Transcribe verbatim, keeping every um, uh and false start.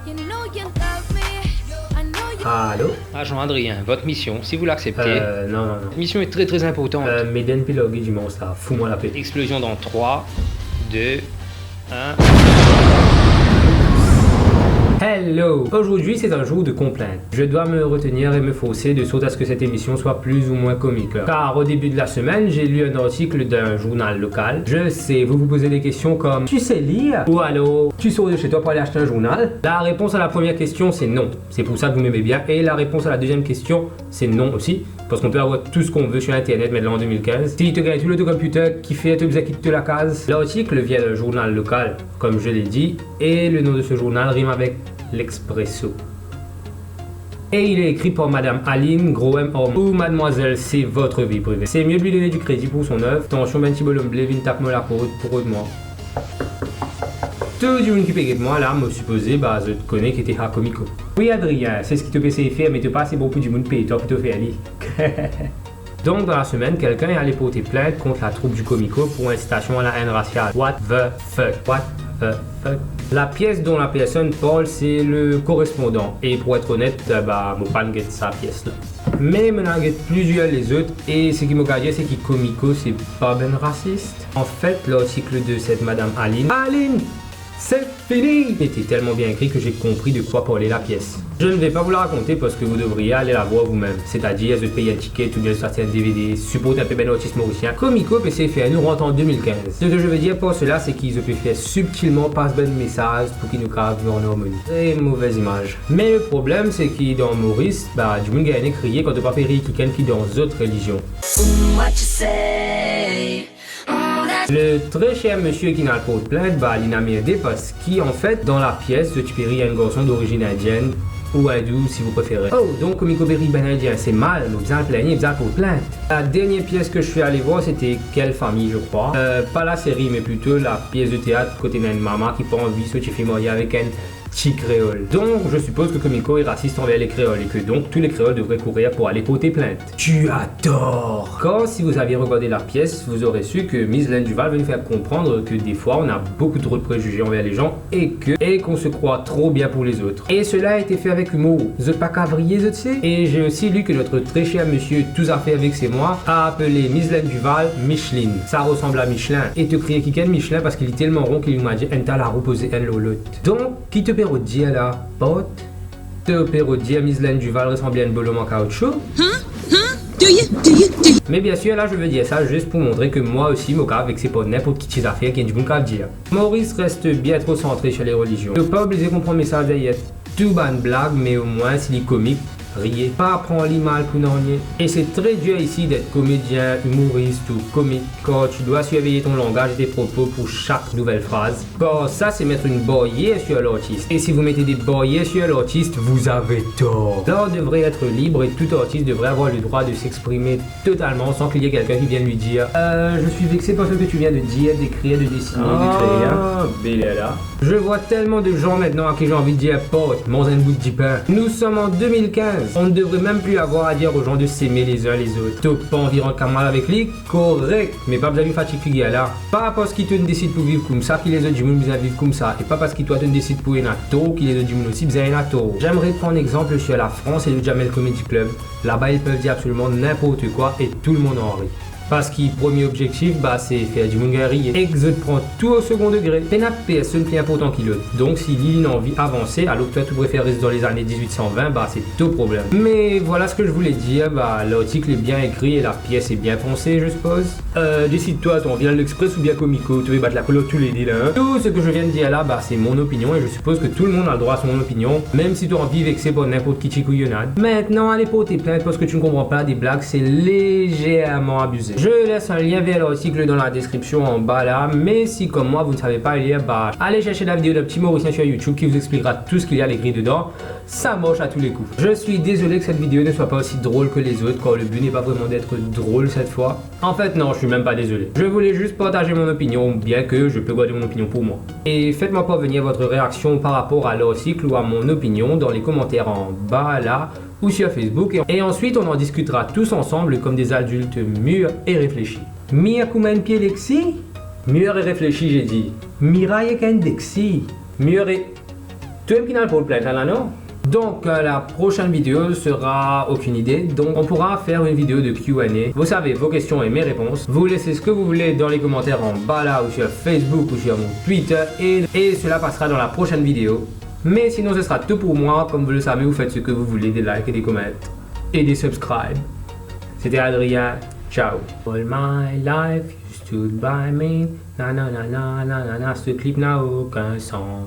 You know you love me. I know you. Allô? Agent Adrien, votre mission, si vous l'acceptez. Euh, non, non, non. Cette mission est très, très importante. Euh, Meden pe large dimans la, fout-moi la paix. Explosion dans trois, deux, un. Hello! Aujourd'hui, c'est un jour de complainte. Je dois me retenir et me forcer de sorte à ce que cette émission soit plus ou moins comique. Car au début de la semaine, j'ai lu un article d'un journal local. Je sais, vous vous posez des questions comme, tu sais lire? Ou alors, tu sors de chez toi pour aller acheter un journal? La réponse à la première question, c'est non. C'est pour ça que vous m'aimez bien. Et la réponse à la deuxième question, c'est non aussi. Parce qu'on peut avoir tout ce qu'on veut sur Internet maintenant en deux mille quinze. Si to gagn tou lor to computer, kifer to bizin kit to lakaz? L'article vient d'un journal local, comme je l'ai dit, et le nom de ce journal rime avec l'Expresso. Et il est écrit par Madame Aline, gro M, homme ou mademoiselle, c'est votre vie privée. C'est mieux de lui donner du crédit pour son œuvre. Atansion, bann ti bolom ble, vinn tap mo laport pou rod mwa. Tou dimoun ki pe get mwa la, mo sipoze, ba, zot kone ki to pe fer Comico. Oui, Adrien, c'est ce qui to pe sey fer, me to pa ase bon pou dimoun pey twa pou to fer li. Donc, dans la semaine, quelqu'un est allé porter plainte contre la troupe du Comico pour incitation à la haine raciale. What the fuck? What the fuck? La pièce dont la personne parle, c'est Le Correspondant. Et pour être honnête, euh, bah, mo pa'nn get sa pièce la. Me mo'nn al get plizier lezot, e seki mo kav dir, seki Comico, se pa bann rasis. En fait, l'article de cette Madame Aline, Aline, c'est fini, était tellement bien écrit que j'ai compris de quoi parlait la pièce. Je ne vais pas vous la raconter parce que vous devriez aller la voir vous-même, c'est-à-dire zot pey enn tiket oubien zot aste enn D V D, siport inpe bann artis morisien. Comico pe sey fer nou rant an deux mille quinze. Ce que je veux dire par cela, c'est qu'ils ont pu faire subtilement passer bann mesaz pou ki nou kav viv an armoni. Très mauvaise image. Me le problem, seki dan Moris, ba, dimoun gagn ane kriye kan to pa pe riy kikenn ki dan zot relizion. What you say? Le très cher monsieur ki'nn al port plint, ba, li'nn anmerde parski, an fet, dan lapies, zot ti pe riy enn garson d'origine indienne ou hindou, si vous préférez. Oh, donk, kouma nou pe riy bann Indien, se mal, nou bizin al plint, bizin al port plint. La dernière pièce que je suis allé voir, c'était Quelle famille, je crois. Euh, pas la série, mais plutôt la pièce de théâtre, kot ena enn mama ki pa anvi so tifi marye avek enn ti kreol. Donc, je suppose que Comico est raciste envers les créoles et que donc tous les créoles devraient courir pour aller porter plainte. Tu as tort. Car si vous aviez regardé la pièce, vous aurez su que Miss Lynn Duval veut nous faire comprendre que des fois, on a beaucoup trop de préjugés envers les gens et que, et qu'on se croit trop bien pour les autres. Et cela a été fait avec humour. Zot pa kav riye, zot se. Et j'ai aussi lu que notre très cher monsieur Tout Zafèr Vexé Mwa a appelé Miss Lynn Duval Micheline. Ça ressemble à Michelin. E to kriye kikenn Michelin parski li telman ron ki li manz enn ta larou poze enn lor lot. Donk, ki to pe rod dir la, Port? To pe rod dir Miss Lynn Duval resanble enn bolom an kaoutchou? Hein? Hein? To ye, to ye, to ye. Mais bien sûr, là, je veux dire ça juste pour montrer que moi aussi, mo kav vexe par ninport ki ti zafer ki enn dimoun kav dir. Moris reste bien trop centré sur les religions. To pa oblize konpran mesaz deryer tou bann blag, mais au moins, si li komik, riye. Pa pran li mal pou nanye. Et c'est très dur ici d'être comédien, humoriste ou comique, car tu dois surveiller ton langage et tes propos pour chaque nouvelle phrase. Car ça, c'est mettre une barrière sur l'artiste. Et si vous mettez des barrières sur l'artiste, vous avez tort. L'art devrait être libre et tout artiste devrait avoir le droit de s'exprimer totalement sans qu'il y ait quelqu'un qui vienne lui dire, euh, je suis vexé par ce que tu viens de dire, d'écrire, de dessiner, de créer, hein. Ah, bel ala. Je vois tellement de gens maintenant à qui j'ai envie de dire, Port, manz enn bout dipin. Nous sommes en deux mille quinze. On ne devrait même plus avoir à dire aux gens de s'aimer les uns les autres. To pa anvi rant kamarad avek li? Korek, me pa bizin vinn fatig figir la. Pa parski to'nn desid pou viv koumsa ki lezot dimoun bizin viv koumsa, e pa parski twa to'nn desid pou ena tor ki lezot dimoun osi bizin ena tor. J'aimerais prendre exemple sur la France et le Jamel Comedy Club. Là-bas, ils peuvent dire absolument n'importe quoi et tout le monde en rit. Parski premie obzektif, ba, se fer dimoun gagn riye. Ek zot pran tou o segon degre. Pena personn pli inportan ki lot. Donk, si li, li ena anvi avanse, alor ki twa, to prefer res dan lezane dizwit san vin, ba, se to problem. Mais voilà ce que je voulais dire, bah, l'article est bien écrit et la pièce est bien pensée, je suppose. Euh, décide-toi, to anvi al L'Express oubien Comico, to pe bat lakouleur toulede la, hein. Tout ce que je viens de dire là, bah, c'est mon opinion et je suppose que tout le monde a le droit à son opinion, même si to anvi vexe par ninport ki ti kouyonad. Maintenant, allez porter plainte parce que tu ne comprends pas des blagues, c'est légèrement abusé. Je laisse un lien vers l'article dans la description en bas là, mais si comme moi vous ne savez pas lire, bah, allez chercher la vidéo d'un petit Mauricien sur YouTube qui vous expliquera tout ce qu'il y a écrit dedans. Ça marche à tous les coups. Je suis désolé que cette vidéo ne soit pas aussi drôle que les autres, car le but n'est pas vraiment d'être drôle cette fois. En fait, non, je suis même pas désolé. Je voulais juste partager mon opinion, bien que je peux garder mon opinion pour moi. Et faites-moi parvenir votre réaction par rapport à l'article ou à mon opinion dans les commentaires en bas là ou sur Facebook. Et, et ensuite, on en discutera tous ensemble comme des adultes mûrs et réfléchis. Mir kouma enn pie lexi? Mûr et réfléchi, j'ai dit. Miray ek enn dexi. Mûr et Mem ki ena pou plint la, non? Donc, euh, la prochaine vidéo sera aucune idée. Donc, on pourra faire une vidéo de Q and A. Vous savez, vos questions et mes réponses. Vous laissez ce que vous voulez dans les commentaires en bas là, ou sur Facebook, ou sur mon Twitter, et, et cela passera dans la prochaine vidéo. Mais sinon, ce sera tout pour moi. Comme vous le savez, vous faites ce que vous voulez, des likes et des comments, et des subscribes. C'était Adrien. Ciao. All my life you stood by me. Na na na na na na na. Ce clip n'a aucun sens.